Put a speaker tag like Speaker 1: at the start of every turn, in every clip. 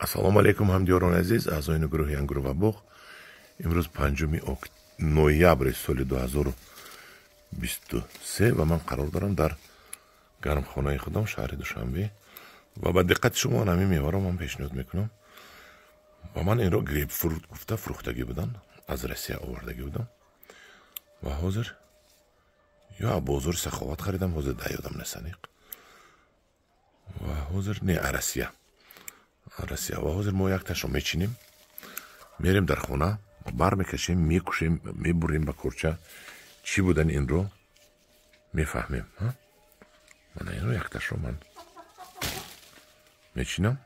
Speaker 1: Ассалому алайкум ҳамдиёрони азиз, аъзоёни гурӯҳи Ангур ва боғ. Имрӯз 5 ноябри соли 2023 ва ман қарор дорам дар гармхонаи худам, шаҳри Душанбе, ва ба диққати шумо ҳамин меваро ман пешниҳод мекунам. Ва ман инро грейпфрут гуфта фурӯхтагӣ будам, аз Россия овардагӣ будам ва ҳозир ё аз бозори Саховат харидам, ҳозир да ёдам нест аниқ. Ва ҳозир не, Россия. Россия. Ва ҳозир мо якташро мечинем, мерем дар хона, бар мекашем, мекушем, мебурем ба корча. Чӣ будан инро мефаҳмем. Мана инро якташро ман мечинам.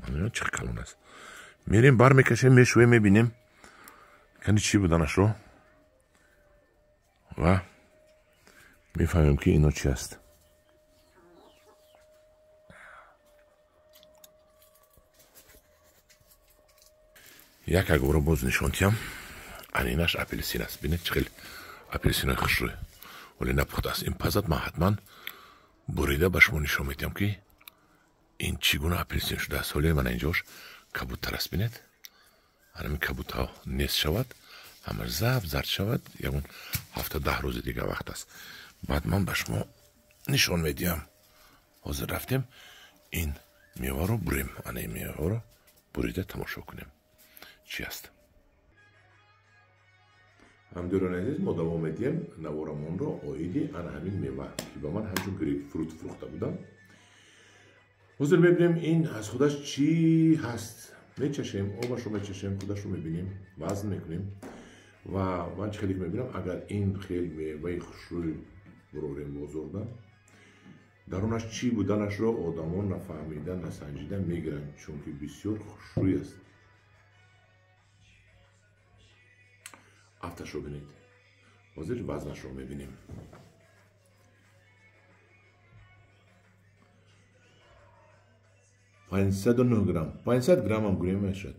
Speaker 1: Мана ино чӣ калон аст. Мерем, бар мекашем, мешӯем, мебинем кани чӣ буданашро ва мефаҳмем, ки ино чӣ аст. Як агоро боз нишон диҳам. Анинаш апелсин аст. Бинед, чӣ хел апелсинои хушрӯй, вале напухта аст. Ин пазад, ман ҳатман бурида ба шумо нишон медиҳам, ки ин чӣ гуна апелсин шудааст. Ҳоле мана инҷош кабудтар аст, бинед. Ҳамин кабудҳо нест шавад, ҳамаш заб зард шавад, ягон 7-10 рӯзи дига вақт аст. Баъд ман ба шумо нишон медиҳам. Ҳозир рафтем ин меваро бурем, ана ин меваро бурида тамошо кунем чӣ аст. Ҳамдиёрони азиз, мо давом медиҳем наворамонро оиди ана ҳамин мева, ки ба ман ҳамчун грейпфрут фурӯхта будам. Ҳозир мебинем ин аз худаш чӣ ҳаст. Мечашем, обашро мечашем, худашро мебинем, вазн мекунем. Ва ман чӣ хеле мебинам, агар ин хел меваи хушрӯй бурорем бозорда, дарунаш чӣ буданашро одамон нафаҳмида, насанҷида мегиранд, чунки бисёр хушрӯй аст. Афташро бинед. Ҳозир вазнашро мебинем. 509 грамм. 500 граммам гӯем мешавад.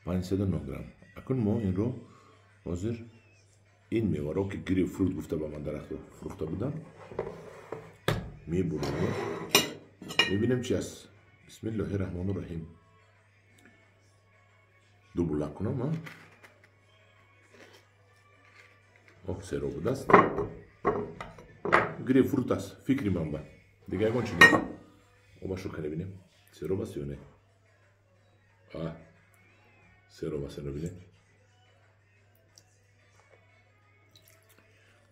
Speaker 1: 509 грамм. Акун мо инро ҳозир ин меваро, ки грейпфрут гуфта ба ман дарахтро фурӯхта будам, мебурем, мебинем чи аст. Бисмиллоҳи раҳмони раҳим. Ду булак кунам, а? Ох, серо будааст. Грейпфрут аст, фикри ман ба. Дига ягон чи нест. Обашро кане бинем. Сероб аст ё не? А, сероб аст, ино бинем.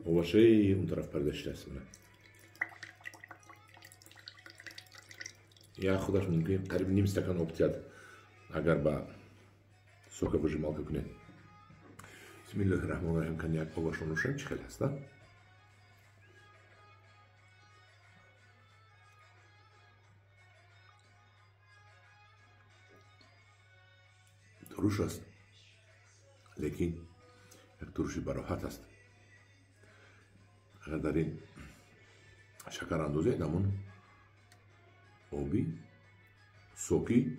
Speaker 1: Обашаи он тараф парида шудааст. Мана. Я худаш мумкин қариб ним стакан об тиҳад, агар ба соковыжималка кунед. Бисмиллоҳи раҳмони раҳим. Кани як обашро нӯшем, чӣ хел ҳаст, а? Туруш аст, лекин як туруши бароҳат аст. Агар дар ин шакар андозед, ҳамон оби соки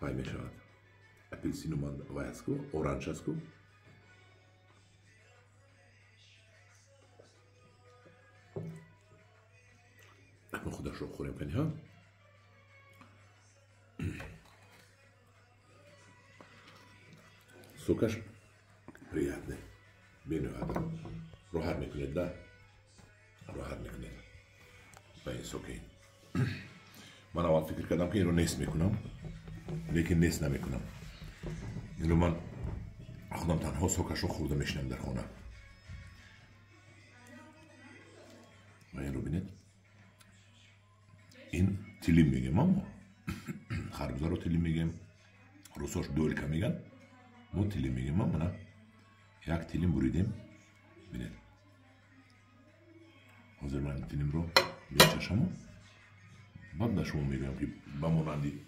Speaker 1: вай мешавад. Апелсину вай аст ку, оранж аст ку. Акнун худашро хӯрем кани, ҳа? Сокаш приятный, бениҳоят роҳат мекунед, да? Роҳат мекунед ба ин соки. Ман аввал фикр кардам, ки инро нест мекунам, лекин нест намекунам. Инро ман худам танҳо сокашро хӯрда мешинам дар хона. Ва инро бинед, ин тилим мегем, аммо харбузаро тилим мегем, русош долька меган, мо тилим мегем. Мана як тилим буридем, бинед. Ҳозир ман тилимро мечашаму баъд ба шумо мегӯям, ки ба монанди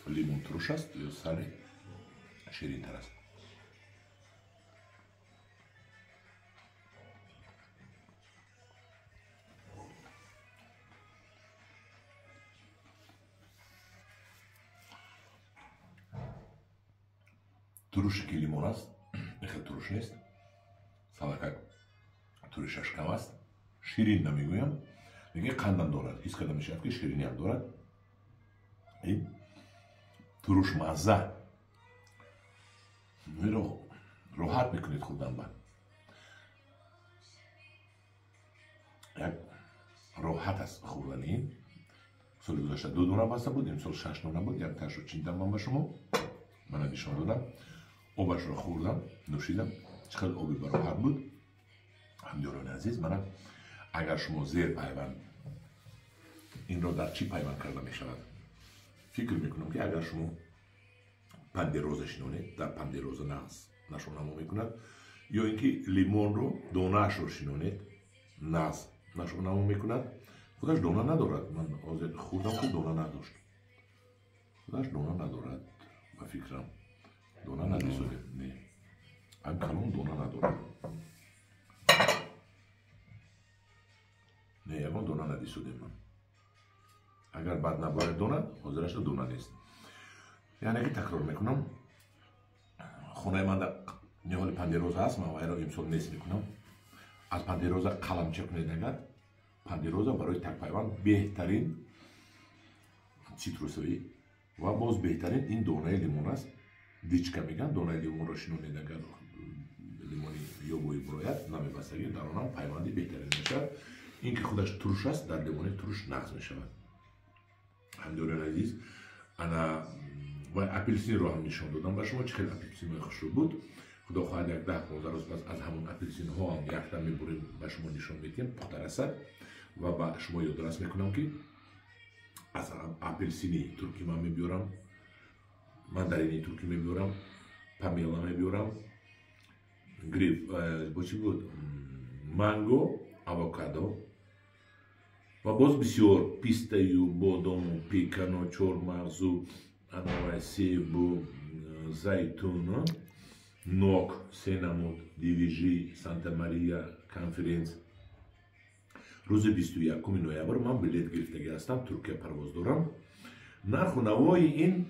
Speaker 1: лимон туруш аст ё сари ширинтар аст. Туруши ки лимон аст, хел туруш нест, салакак туришаш кам аст, ширин намегӯям, лекин қандам дорад. Ҳис карда мешавад, ки шириниам дорад. Ин Турушмазза. Инро роҳат мекунед хӯрдан ба. Як роҳат аст хӯрдани ин. Соли гузашта 2 дона баста буд, имсол 6 дона буд. Якташро чиндам ман ба шумо. Мана нишон додам. Обашро хӯрдам, нӯшидам. Чӣ хел оби бароҳат буд. Ҳамдиёрони азиз, мана агар шумо зер пайванд инро дар чӣ пайванд карда мешавад? Фикр мекунам ки агар шумо пандероза шинонед, дар пандероза нағз нашонамо мекунад, ё ин ки лимонро донаашро шинонед, нағз нашонамо мекунад. Худаш дона надорад. Ман ҳозир хӯрдам ки дона надошт. Худаш дона надорад, ба фикрам. Дона надисодем. Не. Ам калон дона надорад. Не, ягон дона надисодем ман. Агар бад набояд дона, ҳозирашда дона нест. Яъне ки такрор мекунам, хонаи ман ниҳоли пандероза ҳаст, ман вайро имсол нест мекунам. Аз пандероза қаламча кунед агар, пандероза барои такпайванд беҳтарин цитрусовӣ ва боз беҳтарин ин донаи лимон аст. Дичка мегӯянд, донаи лимонро шинонед агар лимони ёбои бурояд, намебастагӣ, дар онам пайванди беҳтарин мешавад. Ин ки худаш туруш аст, дар лимони туруш нағз мешавад. Ҳамдиёрони азиз, ана ва апелсинро ҳам нишон додам ба шумо, чӣ хел апелсинҳои хушрӯ буд. Худо хоҳад як 10-15 рӯз пас аз ҳамон апелсинҳо ҳам якта мебурем, ба шумо нишон медиҳем, пухта расад ва ба шумо ёдрас мекунам ки аз апелсини туркӣ ман мебиёрам, мандарини туркӣ мебиёрам, памела мебиёрам, грейп, бо чӣ буд, манго, авокадо ва боз бисёр пистаю, бодому, пекану, чормағзу, анавай себу, зайтуну, нок, се намуд, дивижи, Санта Мария, конференс. Рӯзи 21 ноябр ман билет гирифтагӣ ҳастам, Туркия парвоз дорам. Нарху навои ин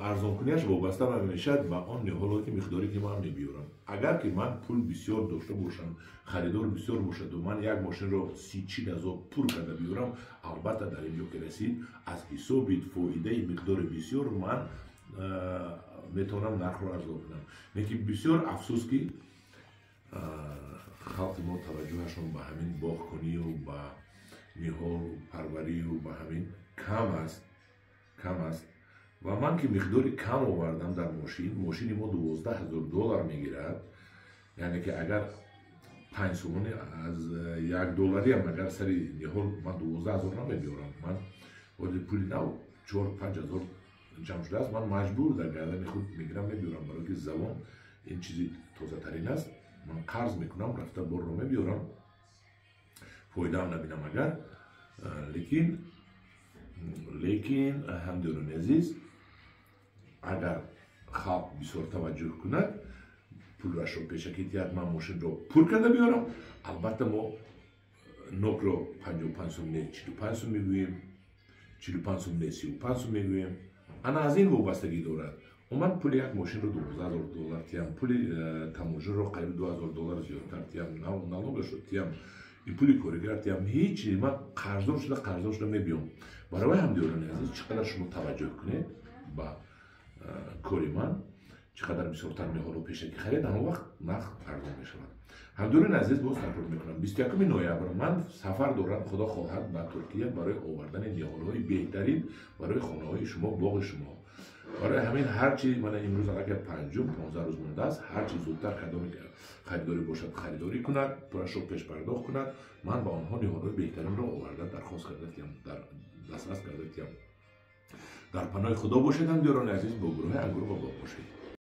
Speaker 1: арзонкунияш вобаста мешавад ба он ниҳоле ки миқдоре ки ман мебиёрам. Агар ки ман пул бисёр дошта бошам, харидор бисёр бошаду ман як мошинро 30-40 ҳазор пур карда биёрам, албатта дар ин ҷо ки расид аз ҳисоби фоидаи миқдори бисёр ман метавонам нархро арзон кунам. Лекин бисёр афсӯс ки халқи мо таваҷҷӯҳашон ба ҳамин боғкунию ба ниҳолпарварию ба ҳамин кам аст, кам аст. Ва ман ки миқдори кам овардам дар мошин, мошини мо 12 000 доллар мегирад. Яъне ки агар 5 сомони аз 1 доллариам агар сари ниҳол ман 12 000 намебиёрам. Ман оди пули нав 4-5 ҳазор ҷамъ шудааст, ман маҷбур дар гардани худ мегирам, мебиёрам, барои ки завон ин чизи тозатарин аст. Ман қарз мекунам, рафта борро мебиёрам, фоидаам набинам агар. Лекин ҳамдиёрони азиз, агар халқ бисёр таваҷҷӯҳ кунад, пулашро пешакӣ диҳад, ман мошинро пур карда биёрам, албатта мо нокро 55 сум не 45 сум мегӯем, 45 сум не 35 сум мегӯем. Ана аз ин вобастагӣ дорад. Ман пули як мошинро 12 000 доллар тиям, пули таможинро қариб 2000 доллар зиёдтар тиям, налогашро тиям, пули коригар тиям, ҳеҷ ман қарздор шуда мебиём. Барои ҳамдиёрони азиз, чӣ қадар шумо таваҷҷӯҳ кунед ба кори ман, чӣ қадар бисёртар ниҳолро пешакӣ харед, ҳамон вақт нарх арзон мешавад. Ҳамдиёрони азиз, боз такрор мекунам, 21 ноябр ман сафар дорам, Худо хоҳад, ба Туркия барои овардани ниҳолҳои беҳтарин барои хонаҳои шумо, боғи шумо. Барои ҳамин ҳарчи мана имрӯз аллакай 5-15 рӯз мондааст, ҳарчи зудтар кадоме харидорӣ бошад харидорӣ кунад, пулашро пешпардохт кунад, ман ба онҳо ниҳолҳои беҳтаринро оварда дархост карда тиям, дар дастрас карда тиям. Дар паноҳи Худо бошед, ҳамдиёрони азиз, бо гурӯҳи Ангур ва боғ бошед.